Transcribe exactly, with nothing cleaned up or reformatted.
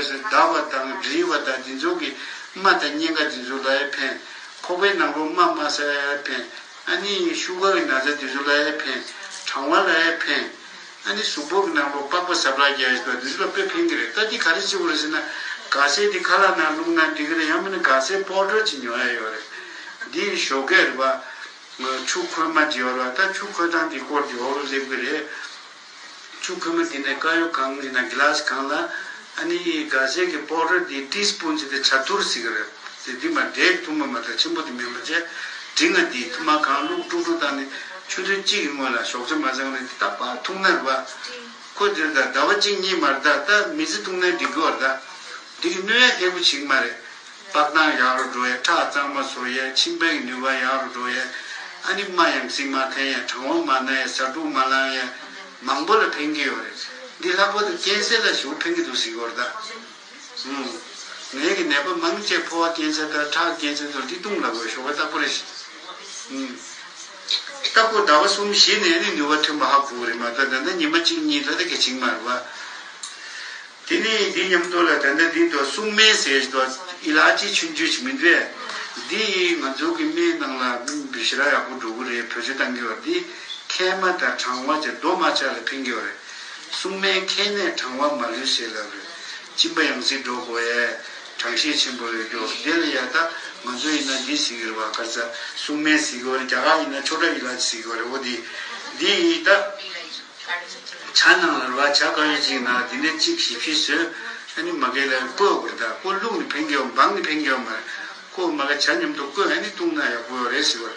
བདག་པ་དང་འབྲེལ་བ་དང་འདི་ཚོ་གི་རྨ་དང་གཉན་ཁ་འདི་ཚོ་ལ་ཡང་ཕན། ཁོག་པའི་ནང་ལོགས་རྨ་དམའ་ས་ཡང་ཕན། ཨ་ནི་ཤུ་གར་གྱི་ན་ཚ་འདི་ཚོ་ལ་ཡང་ཕན། གྲང་བ་ལ་ཡང་ཕན། ཨ་ནི་གཟུགས་པོ་གི་ནང་ལོགས་པགས་པ་ཟབ་ར་རྒྱག་ཡ་ཞིག་འདུག་འདི་ཚོ་ལ་དཔེ་ཕན་གྱི་རེད། ད་འདི་ག་རེ་བྱེད་དགོས་རེད་ཟེར་ན། སྒ་སེར་འདི་ཁ་ལག་ནང་བླུགས་ན་འགྲིག་གི་རེད། ཡང་མིན་ན་སྒ་སེར་པའུ་ཌར་ཅིག་ཉོ་ཡ་ཡོད་རེད། འདི་ཞོགས་ཀས་རེད་པ། ཆུ་ཁོལ་མ་ཅིག་ཡོད་རེད་པ། ད་ཆུ་ཁོལ་སྟངས་འདི་སྐོར་གྱི་འོག་ལ་སླེབས་ཀྱི་རེད། ཆུ་ཁོལ་མ་འདི་ནས་དཀར་ཡོལ་གང་ཡིན་ན་གི་ལཱ་སི་གང་ལ། ཨ་ནི་སྒ་སེར་གྱི་པའུ་ཌར་འདི་ཊི་སི་པུན་ཅིག་དེ་ཇ་ཐུར་ཟེར་གྱི་རེད། དེ་འདི་མ་འདྲེས་ཐུར་མ་མ་ད་ཆེན་པོ་དེ་མིན་པ་བྱས། འབྲིང་ང་འདི་ཐུར་མ་གང་བླུགས་དཀྲུག་དཀྲུག་བཏང་ནས་ཆུ་ཚོད་གཅིག་གི་སྔོན་ལ་ཞོགས་ཇ་མ་ཟ་གོང་ནས་འདི་ཏག་ཏག་འཐུང་ན་རེད་པ། ཁོ་འདིར་ད་ཟླ་བ་གཅིག་གཉིས་མ་རེད། ད་ད་མི་ཚེ་འཐུང་ན་འགྲིག་གི་རེད། ད་འདི་གི་གནོད་ཡ་ལྟ་བུ་ཞིག་མ་རེད། པགས་དང་ཡག་རུ་འགྲོ་ཡ། ཁྲག་གཙང་མ་བཟོ་ཡ། མཆིན་པའི་ནུས་པ་ཡག་རུ་འགྲོ་ཡ། ཨ་ནི་རྨ་ཡང་སྲིད་མ་འཐེན་ཡ། གྲང་བ་མ་ན་ཡ། ཟ་འཕྲུག་མ་ལངས་ཡ། མང་པོ་ལ་ཕན་གྱི་ཡོད་རེད། འདི་ལྷག་པར་དུ་ཀན་སར་ལ་ཞེ་པོ་ཕན་གྱི་འདུག་ཟེར་གྱི་ཡོད་རེད་ད། ཨུམ། ངའི་གི་ནད་པ་མང་ཆེ་ཕོ་བ་ཀན་སར་དང་ཁྲག་ཀན་སར་དང་འདི་བཏུང་ལབ་དགོས། ཞོགས་པ་ལྟ་བུ་རེད། ཨུམ། ལྟ་བུ་ཟླ་བ་གསུམ་བཞི་ནས་ནི་ནུས་པ་ཐོན་པ་ཧ་གོ་གི་རེད་མ་གཏོགས། ད་ལྟ་ཉི་མ་གཅིག་གཉིས་ད་ལྟ་གལ་ཆེན་མ་རེད་པ། དེ་ནས་འདི་མཉམ་དུ་ལ་ད་ལྟ་འདི་དུ་སྲུང་སྨན་ཟེར་ཞིག་འདུག་ཨི་ལ་ཅི་ཆུང་ཆུང་ཞིག་མི་འདུག་གས། འདི་ང་ཚོ་གི་སྨན་ནང་ལ་སྨན་འབུ་ཞེ་དྲག་ཡག་པོ་འགྲོ་གི་རེད། བེད་སྤྱོད་གཏང་གི་ཡོད་རེད། འདི་མཁལ་མ་དང་གྲང་བ་བཅས་རྡོ་རྨ་ཆགས་ལ་ཕན་གི་ཡོད་རེད། སྲུང་སྨན་མཁལ་ནད་གྲང་བ་མ་ལུས་སེལ་ལབ་རེད། གཅིན་པ་ཡང་སྲིད་འགྲོ་དགོས་ཡས། གྲང་ཤས་ཆེན་པོ་ཡོད་རྒྱུ་དེ་ལ་ཡ། ད་ང་ཚོ་ཡིན་ན་འདི་ཟེར་གི་རེད་པ། ག་རེ་ཟ། སྲུང་སྨན་ཟེར་གི་ཡོད་རེད། རྒྱ་གར་ཡིན་ན་ཆོ་འདྲ་ཨི་ལ་ཅི་ཟེར་གི་ཡོད་རེད། འོ་འདི་འདི་ཡིན་ད། ཇ་ནང་ལ་རེད་པ། ཇ་དཀར་ཡོལ་གཅིག་ནང་ལ་འདི་ནས་གཅིག་ཞིབ་ཞིབ་བཟོས། ཨ་ནི་མ་གི་ལ་བསྐོལ་དགོས་རེད། ད་བསྐོལ། བླུགས་ནས་ཕན་གི་ཡོད། འབག་ནས་ཕན་གི་ཡོད་མ་རེད། བསྐོལ། མ་གི་ཇ་མཉམ་དུ་བསྐོལ། ཨ་ནི་བཏུང་ན་ཡག་པོ་ཡོད་རེད་ཟེར་བ།